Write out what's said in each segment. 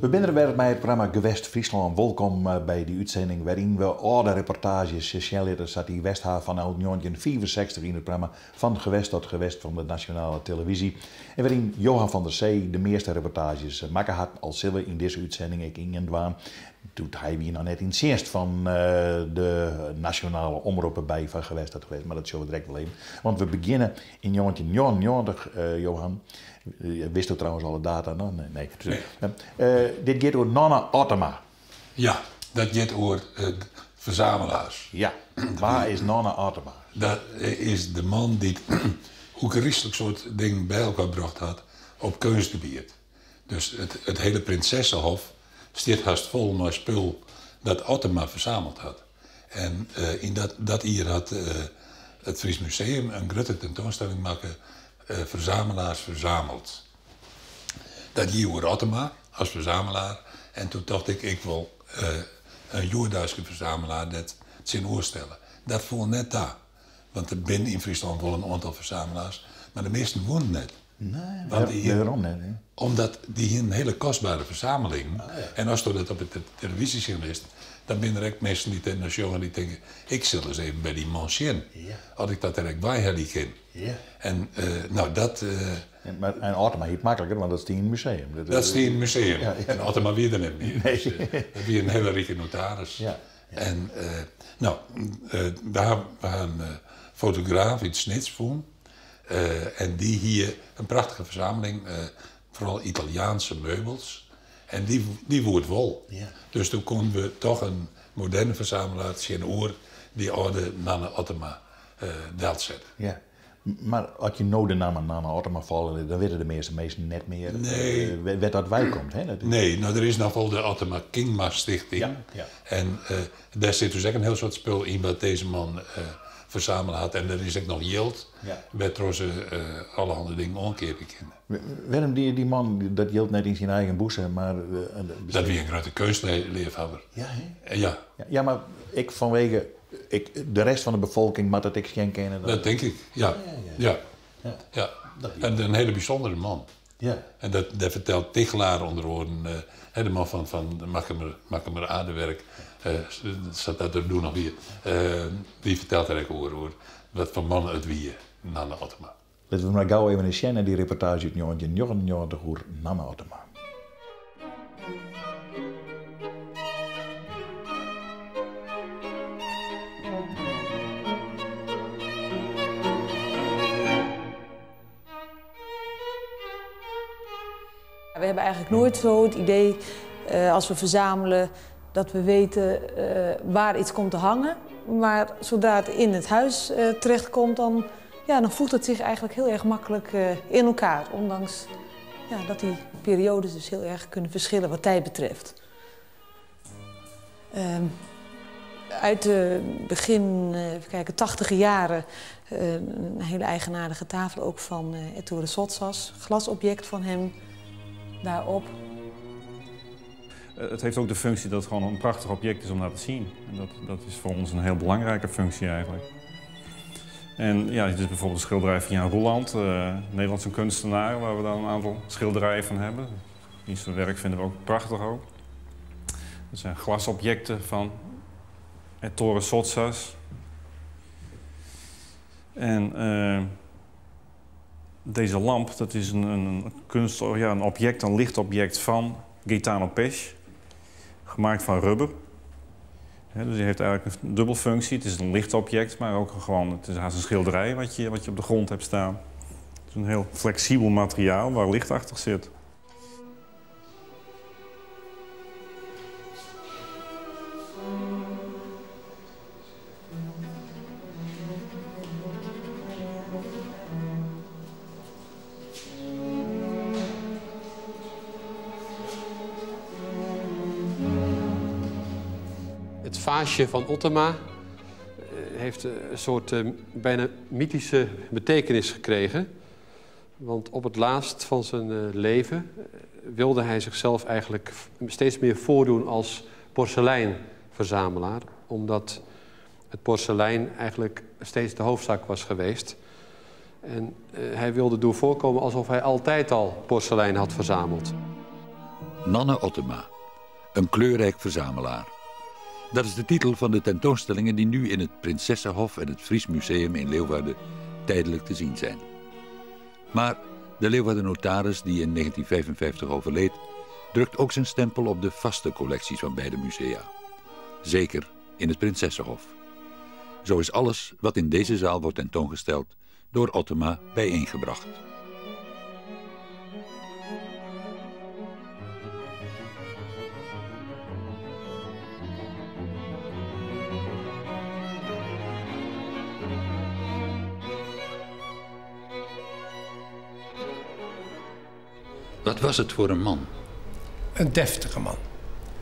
We binne der wer mei it programma Gewest Fryslân. Wolkom by dy útsending wêryn we âlde reportaazjes sjen litte sa't dy west ha fanôf 1965 yn it programma Van Gewest tot Gewest fan de nasjonale televyzje. En wêryn Johan van der Zee de measte reportaazjes makke hat, al sil we yn dizze útsending ek ien dwaan doe't hy wie noch net yn tsjinst fan de nasjonale omroppen by Van Gewest tot Gewest, mar dat sjogge we direkt wol even. Want we begjinne yn 1999, Johan. Witsto trouwens alle data noch? Nee. Nee. Dit giet oer Nanne Ottema. Ja, dat giet oer fersamelaars. Ja, wa is Nanne Ottema? Dat is de man dy't ôfgryslik soad dingen by elkoar brocht hat op keunstgebiet. Dus it hiele Prinsessehof stiet hast fol mei spul dat Ottema fersameld hat. En yn dat jier hat it Fries Museum in grutte tentoanstelling makke, Verzamelaars Verzameld. Dat gie oer Ottema as verzamelaar en toen tocht ik, ik wol in hjoeddeiske verzamelaar dêr tsjinoer stelle. Dat foel net ta, want der binne yn Fryslân wol in oantal verzamelaars, mar de measten woenen net. Nee, want die, wêrom net? Omdat dy hienen hiele kostbere fersamelingen. Oh, ja. En asto dat op de televyzje sjen litst, dan binne der ek minsken dy't dêr nei sjogge en dy tinke, ik sil ris even by dy man sjen, ja. Oft ik dat der ek weihelje kin. Ja. En no, dat... En, mar, en Ottema hie it makliker, want dat stie yn it museum. Dat, dat stie yn it museum. Ja, ja. En Ottema wie der net mear. Nee. Dus, dat wie in hiele rike notaris. Ja. En no, we ha in fotograaf út Snits fûn. En dy hie in prachtige fersameling, foaral Italiaanse meubels. En dy, dy woe it wol. Ja. Dus doe koenen we toch in moderne fersamelaar tsjinoer dy âlde Nanne Ottema delsette. Ja. Mar as je no de namme Nanne Ottema falle litte, dan witte de measte minsken net mear nee. wêr't dat wei komt. Hè? Dat nee, no der is noch wol de Ottema Kingma Stichting. Ja, ja. En dêr sit dus ek in hiel soad spul yn wat dizze man fersamele hat. En der is ek noch jild ja. wêrtroch se allerhande dingen oankeapje kinne. Wêrom die dy man dat jild net yn syn eigen bûse, mar... Dat wie in grutte keunstleafhawwer. Ja, hè? Ja. Ja, mar ek fanwege ek de rest fan de befolking moat it ek sjen kinne. Dat tink ik, ja. Ja. Ja. En in hiele bysûndere man. Ja. En dat, dêr fertelt Tichelaar ûnder oaren, uh, de man fan Makkumer, Makkumer Aardewerk, sa't dat der doe noch wie, dy fertelt dêr ek oer, oer wat foar man it wie, Nanne Ottema. Litte we mar gau even ris sjen nei dy reportaazje út 1999 oer Nanne Ottema. We hebben eigenlijk nooit zo het idee uh, als we verzamelen dat we weten uh, waar iets komt te hangen. Maar zodra het in het huis uh, terechtkomt, dan, ja, dan voegt het zich eigenlijk heel erg makkelijk in elkaar. Ondanks ja, dat die periodes dus heel erg kunnen verschillen wat tijd betreft. Um, uit de begin, even kijken, 80 jaren een hele eigenaardige tafel ook van Ettore Sottsass. Glasobject van hem daarop. Het heeft ook de functie dat het gewoon een prachtig object is om naar te zien. En dat is voor ons een heel belangrijke functie eigenlijk. En ja, dit is bijvoorbeeld een schilderij van Jan Roeland, Nederlandse kunstenaar, waar we dan een aantal schilderijen van hebben. Die zijn werk vinden we ook prachtig ook. Dat zijn glasobjecten van Ettore Sottsass. En deze lamp, dat is een kunst, ja, een object, een lichtobject van Gaetano Pesce, gemaakt van rubber. He, dus die heeft eigenlijk een dubbel functie. Het is een lichtobject, maar ook gewoon, het is haast een schilderij wat je op de grond hebt staan. Het is een heel flexibel materiaal waar licht achter zit. Het vaasje van Ottema heeft een soort bijna mythische betekenis gekregen. Want op het laatst van zijn leven wilde hij zichzelf eigenlijk steeds meer voordoen als porseleinverzamelaar. Omdat het porselein eigenlijk steeds de hoofdzaak was geweest. En hij wilde doen voorkomen alsof hij altijd al porselein had verzameld. Nanne Ottema, een kleurrijk verzamelaar. Dat is de titel van de tentoonstellingen die nu in het Prinsessenhof en het Fries Museum in Leeuwarden tijdelijk te zien zijn. Maar de Leeuwarden notaris, die in 1955 overleed, drukt ook zijn stempel op de vaste collecties van beide musea. Zeker in het Prinsessenhof. Zo is alles wat in deze zaal wordt tentoongesteld door Ottema bijeengebracht. Wat was het voor een man? Een deftige man.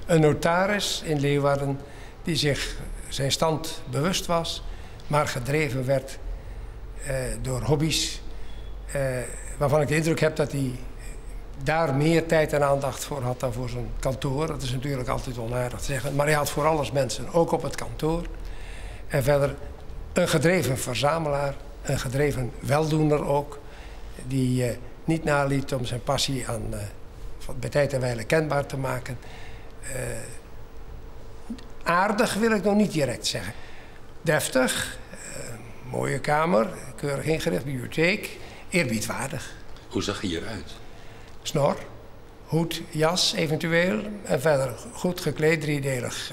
Een notaris in Leeuwarden die zich zijn stand bewust was, maar gedreven werd door hobby's, waarvan ik de indruk heb dat hij daar meer tijd en aandacht voor had dan voor zijn kantoor. Dat is natuurlijk altijd onaardig te zeggen, maar hij had voor alles mensen, ook op het kantoor. En verder een gedreven verzamelaar, een gedreven weldoener ook, die niet naliet om zijn passie aan, bij tijd en wijle kenbaar te maken. Aardig wil ik nog niet direct zeggen. Deftig, mooie kamer, keurig ingericht, bibliotheek, eerbiedwaardig. Hoe zag hij eruit? Snor, hoed, jas eventueel. En verder goed gekleed, driedelig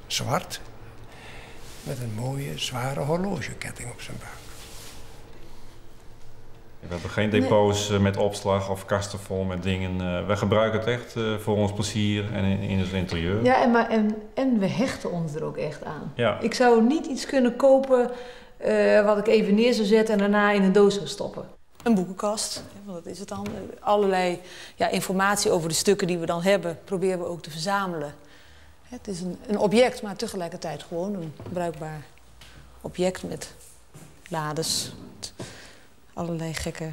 zwart. Met een mooie, zware horlogeketting op zijn buik. We hebben geen depots met opslag of kasten vol met dingen. We gebruiken het echt voor ons plezier en in het interieur. Ja, en we hechten ons er ook echt aan. Ja. Ik zou niet iets kunnen kopen wat ik even neer zou zetten en daarna in een doos zou stoppen. Een boekenkast, want dat is het dan. Allerlei informatie over de stukken die we dan hebben, proberen we ook te verzamelen. Het is een object, maar tegelijkertijd gewoon een bruikbaar object met lades. Allerlei gekke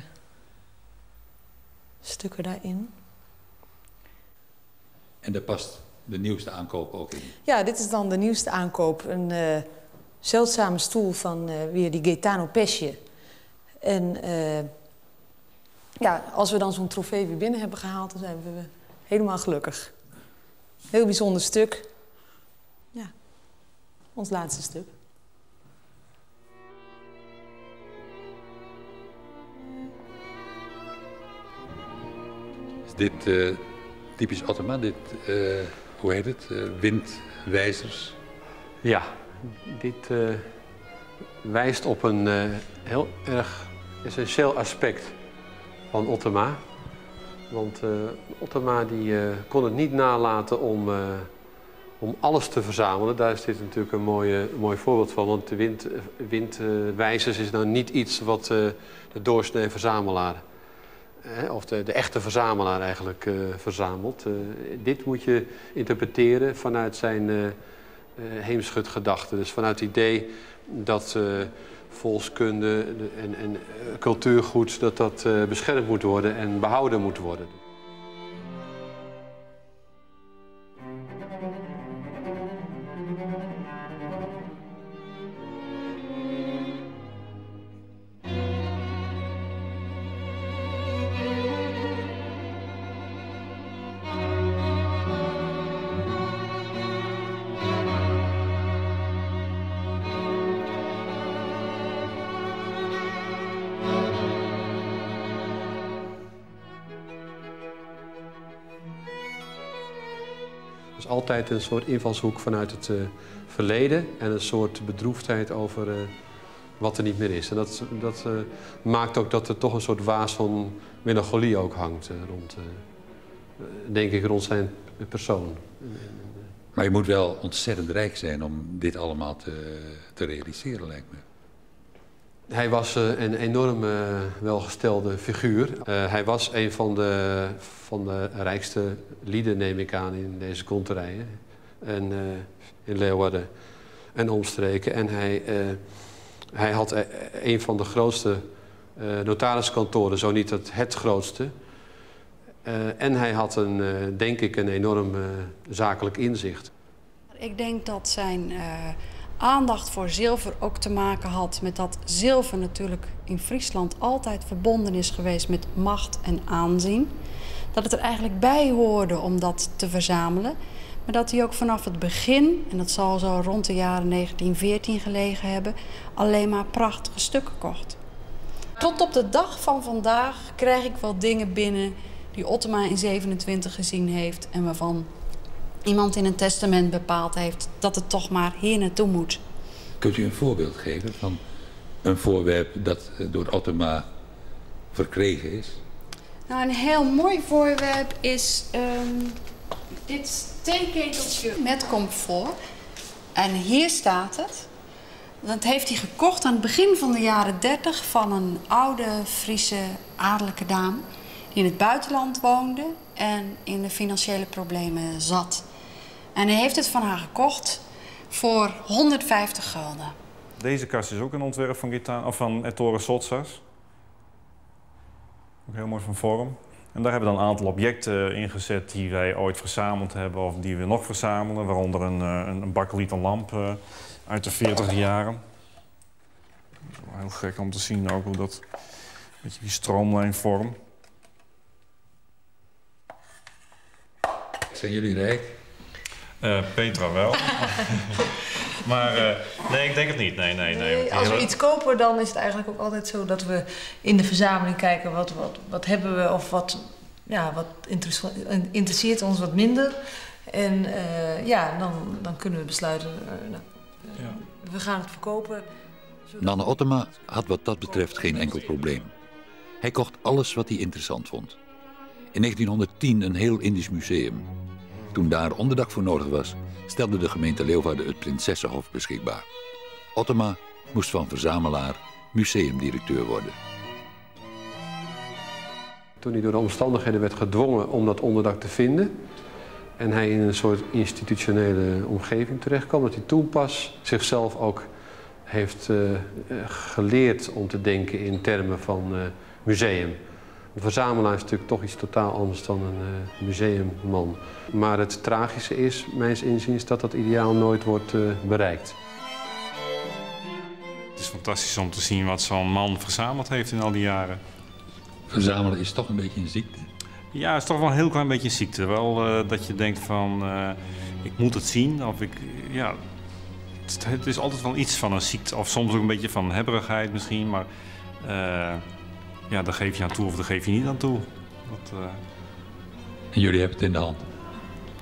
stukken daarin. En daar past de nieuwste aankoop ook in? Ja, dit is dan de nieuwste aankoop. Een zeldzame stoel van weer die Gaetano Pesce. En ja, als we dan zo'n trofee weer binnen hebben gehaald, dan zijn we helemaal gelukkig. Heel bijzonder stuk. Ja, ons laatste stuk. Is dit typisch Ottema, dit, hoe heet het, windwijzers? Ja, dit wijst op een heel erg essentieel aspect van Ottema. Want Ottema die, kon het niet nalaten om alles te verzamelen. Daar is dit natuurlijk een mooi voorbeeld van. Want de windwijzers is nou niet iets wat de doorsnee verzamelaar, of de echte verzamelaar eigenlijk verzamelt. Dit moet je interpreteren vanuit zijn heemschutgedachte. Dus vanuit het idee dat volkskunde en cultuurgoed dat beschermd moet worden en behouden moet worden. Dus altijd een soort invalshoek vanuit het verleden en een soort bedroefdheid over wat er niet meer is. En dat maakt ook dat er toch een soort waas van melancholie ook hangt rond, denk ik, rond zijn persoon. Maar je moet wel ontzettend rijk zijn om dit allemaal te realiseren, lijkt me. Hij was een enorm welgestelde figuur. Hij was een van de rijkste lieden, neem ik aan, in deze konterijen. En in Leeuwarden en omstreken. En hij had een van de grootste notariskantoren, zo niet het grootste. En hij had, denk ik, een enorm zakelijk inzicht. Ik denk dat zijn aandacht voor zilver ook te maken had met dat zilver natuurlijk in Friesland altijd verbonden is geweest met macht en aanzien. Dat het er eigenlijk bij hoorde om dat te verzamelen. Maar dat hij ook vanaf het begin, en dat zal zo rond de jaren 1914 gelegen hebben, alleen maar prachtige stukken kocht. Tot op de dag van vandaag krijg ik wel dingen binnen die Ottema in 27 gezien heeft en waarvan iemand in een testament bepaald heeft dat het toch maar hier naartoe moet. Kunt u een voorbeeld geven van een voorwerp dat door Ottema verkregen is? Nou, een heel mooi voorwerp is dit theeketeltje met comfort. En hier staat het. Dat heeft hij gekocht aan het begin van de jaren 30 van een oude Friese adellijke dame die in het buitenland woonde en in de financiële problemen zat. En hij heeft het van haar gekocht voor 150 gulden. Deze kast is ook een ontwerp van, Gaetano, of van Ettore Sottsass. Ook heel mooi van vorm. En daar hebben we dan een aantal objecten in gezet die wij ooit verzameld hebben of die we nog verzamelen. Waaronder een bakkelieten lamp uit de 40e jaren. Heel gek om te zien ook hoe dat, beetje die stroomlijnvorm. Zijn jullie rijk? Petra wel. Maar nee, ik denk het niet. Nee, nee, nee. Nee, als we iets kopen, dan is het eigenlijk ook altijd zo dat we in de verzameling kijken wat hebben we of wat, ja, wat interesseert ons wat minder. En ja, dan kunnen we besluiten, nou, ja, we gaan het verkopen. Nanne Ottema had wat dat betreft geen enkel probleem. Hij kocht alles wat hij interessant vond. In 1910 een heel Indisch museum. Toen daar onderdak voor nodig was, stelde de gemeente Leeuwarden het Prinsessenhof beschikbaar. Ottema moest van verzamelaar museumdirecteur worden. Toen hij door de omstandigheden werd gedwongen om dat onderdak te vinden en hij in een soort institutionele omgeving terechtkwam, dat hij toen pas zichzelf ook heeft geleerd om te denken in termen van museum. Een verzamelaar is natuurlijk toch iets totaal anders dan een museumman. Maar het tragische is, mijns inziens, dat dat ideaal nooit wordt bereikt. Het is fantastisch om te zien wat zo'n man verzameld heeft in al die jaren. Verzamelen is toch een beetje een ziekte? Ja, het is toch wel een heel klein beetje een ziekte. Wel dat je denkt van, ik moet het zien. Of ik, ja, het is altijd wel iets van een ziekte. Of soms ook een beetje van hebberigheid misschien, maar ja, daar geef je aan toe of daar geef je niet aan toe. Dat, En jullie hebben het in de hand?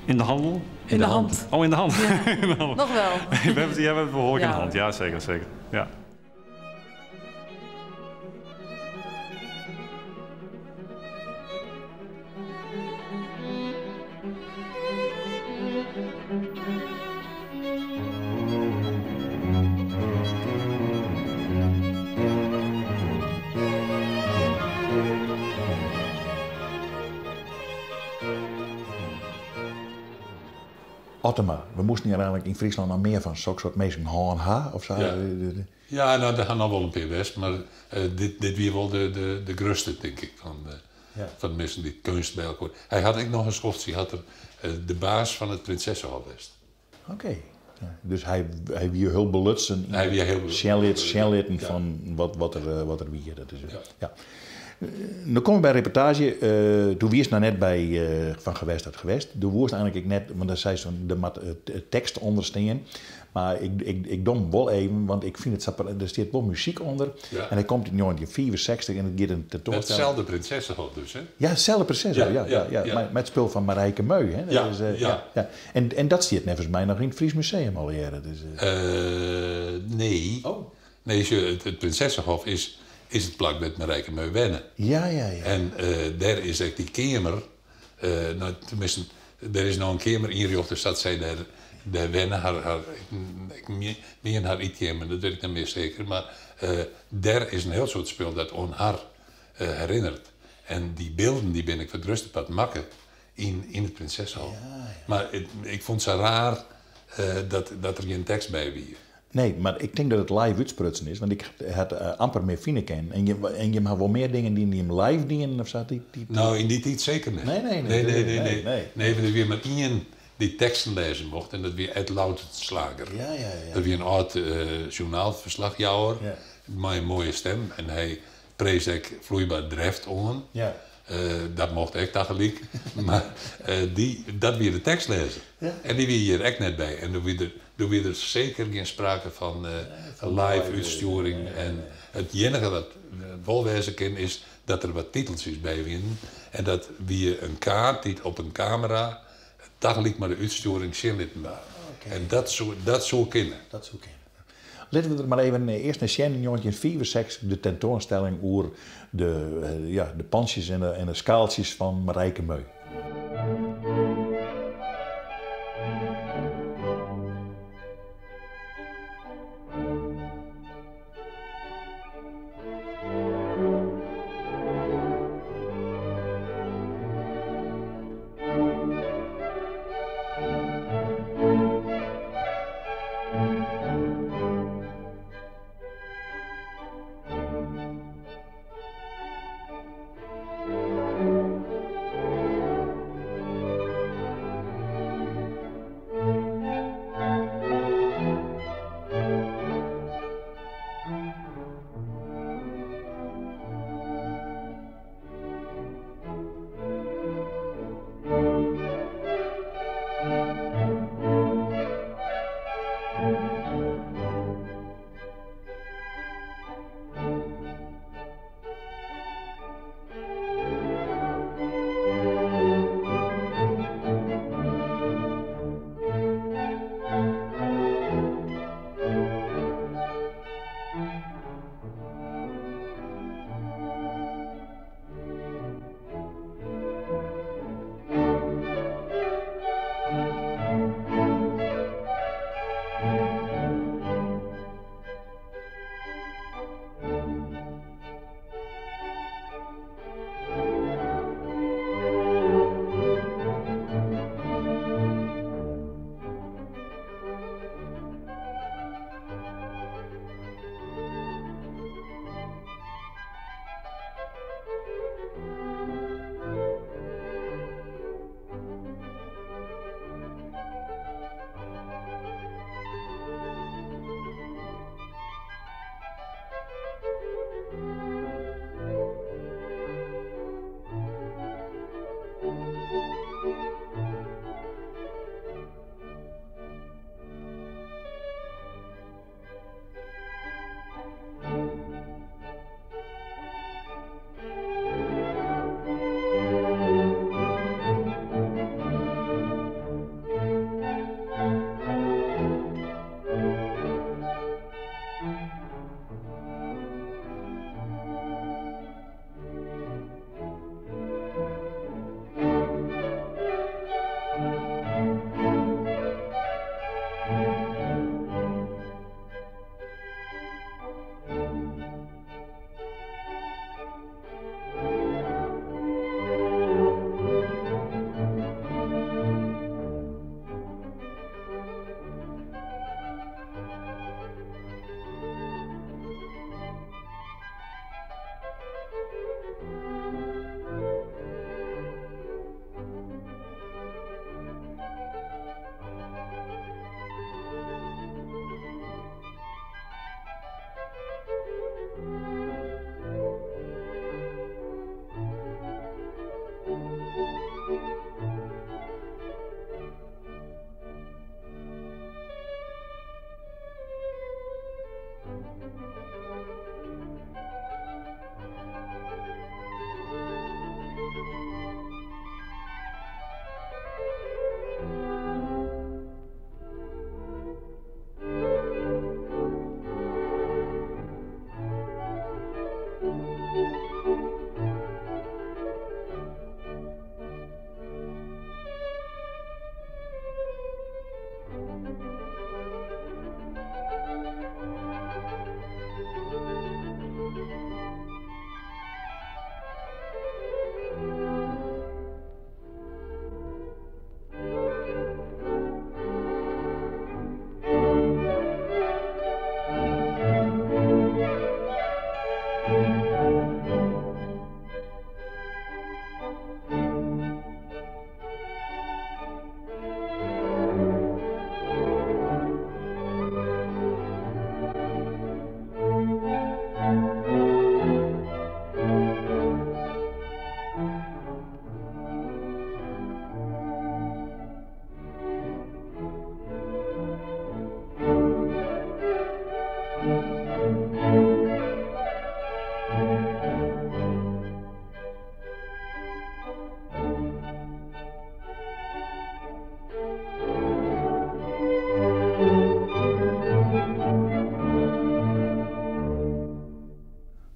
In de handel? In de hand. Oh, in de hand. Ja. In de hand. Nog wel. We hebben het, ja, we hebben het behoorlijk ja, in de hand. Ja, zeker, zeker. Ja. Ottema, we moesten hier eigenlijk in Friesland nog meer van zo'n soort mensen H of zo. Ja, ja, nou, daar gaan nog wel een paar best, maar dit weer wel de grootste, denk ik, van, ja, van de mensen die kunst bij elkaar. Hij had ook nog een schotje, had er de baas van het Prinsessenhof best. Oké, okay. Ja, dus hij wie heel belutsen, hij wie heel sjellitten ja, van wat er wie. Dat is, ja. Ja. Nu komen we bij reportage. Toen wist nou net bij van Gewest tot Gewest. Toen woest eigenlijk ik net, want daar zei zo'n de mat, tekst onder staan. Maar ik dom wel even, want ik vind het, er staat wel muziek onder. Ja. En hij komt in 1964 en het gaat een tentoonstelling. Hetzelfde Prinsessenhof dus, hè? Ja, hetzelfde Prinsessenhof, ja, ja. Maar met het spul van Marijke Meu, hè? Dat ja, is, ja. Ja. En dat staat volgens mij nog in het Fries Museum al jaren. Dus, nee. Oh. Nee, het Prinsessenhof is het plak met Marijke Meu wennen. Ja, ja, ja. En daar is echt die kamer, nou, tenminste, er is nou een kamer ingericht, dus dat zij daar wennen, haar kamer, dat weet ik niet meer zeker, maar daar is een heel soort spul dat on haar herinnert. En die beelden die ben ik voor het rustepad makken in het Prinsessenhof. Ja, ja. Maar ik vond ze raar dat er geen tekst bij wie. Nee, maar ik denk dat het live uitsprutsen is, want ik had amper meer fine ken. En je mag wel meer dingen die hem live dienen of zo. Die... Nou, in die tijd zeker niet. Nee. Nee, want er weer maar één die teksten lezen mocht en dat weer Ed Lautenslager. Ja. Dat weer een oud journaalverslagjouwer, ja, met een mooie stem. En hij prees ook vloeibaar dreft on. Ja. Dat mocht ek tagelyk. Mar dy, dat wie de tekstlêzer. En dy wie hjir ek net by. En doe wie der, doe wie der seker gjin sprake fan live útstjoering. En it iennige wat wol wêze kin is dat der wat titeltsjes by wienen. En dat wie in kaart dy't op in kamera tagelyk mei de útstjoering sjen litten waard. En dat soe, dat soe kinne. Dat soe kinne. Litte we der mar even earst nei sjen. Yn 1965 de tentoanstelling oer de, ja, de pantsjes en de skaaltsjes fan Marijke Meu.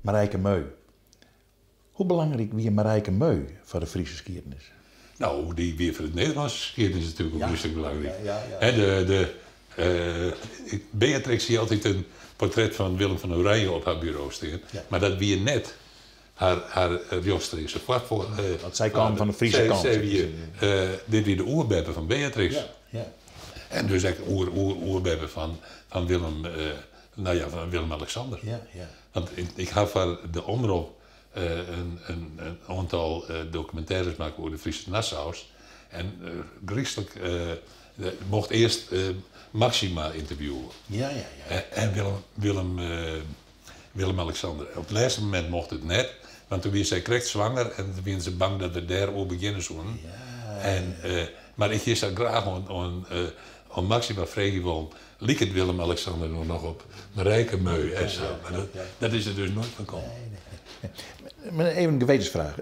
Marijke Meu. Hoe belangryk wie Marijke Meu foar de Fryske skiednis? No, dy wie foar de Nederlânske skiednis natuerlik wol gryslik belangryk. Hè, de, Beatrix hie altyd in portret fan Willem fan Oranje op har buro stean, mar dat wie net har rjochtstreekse foarfaar. Want sy kaam fan de Friese kant. Sy wie, dit wie de oerbeppe fan Beatrix. En dus ek oer-oer-oerbeppe fan Willem, no ja, fan Willem-Alexander. Want ik ha foar de Omrop in oantal dokumintêres makke oer de Friese Nassaus. En gryslik mocht earst Maxima ynterviewe. En Willem, Willem-Alexander. Op it lêste momint mocht it net, want doe wie sy krekt swanger en doe wiene se bang dat we dêroer begjinne soenen. En, mar ik hie sa graach oan Maxima freegje wollen, liket Willem-Alexander no noch op Marijke Meu en sa. Mar dat is der dus noait fan kommen. Nee, nee. Even in gewetensfraach.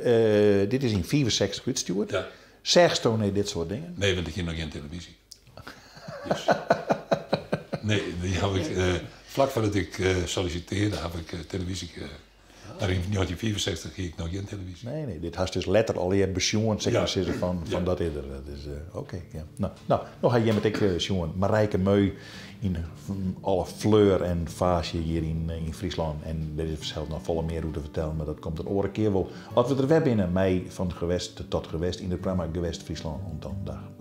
Dit is yn 65 útstjoerd. Ja. Seachsto nei dit soart dingen? Nee, want ik hie noch gjin televyzje. Dus. Nee, dy haw ik, flak foardat ik sollisitearre, haw ik televyzje. Mar yn 1965 hie ik noch gjin televyzje. Nee, nee, dit hast dus letter allegear besjoen, sil ik mar sizze, fan dat is der. Dat is, oké, ja. No, no, no ha jimme it ek sjoen. Marijke Meu yn alle fleur en faasje hjir yn Fryslân. En der is fansels noch folle mear oer te fertellen, mar dat komt in oare kear wol. As we der wer binne mei Fan Gewest tot Gewest yn it programma Gewest Fryslân. Oant dan, dag.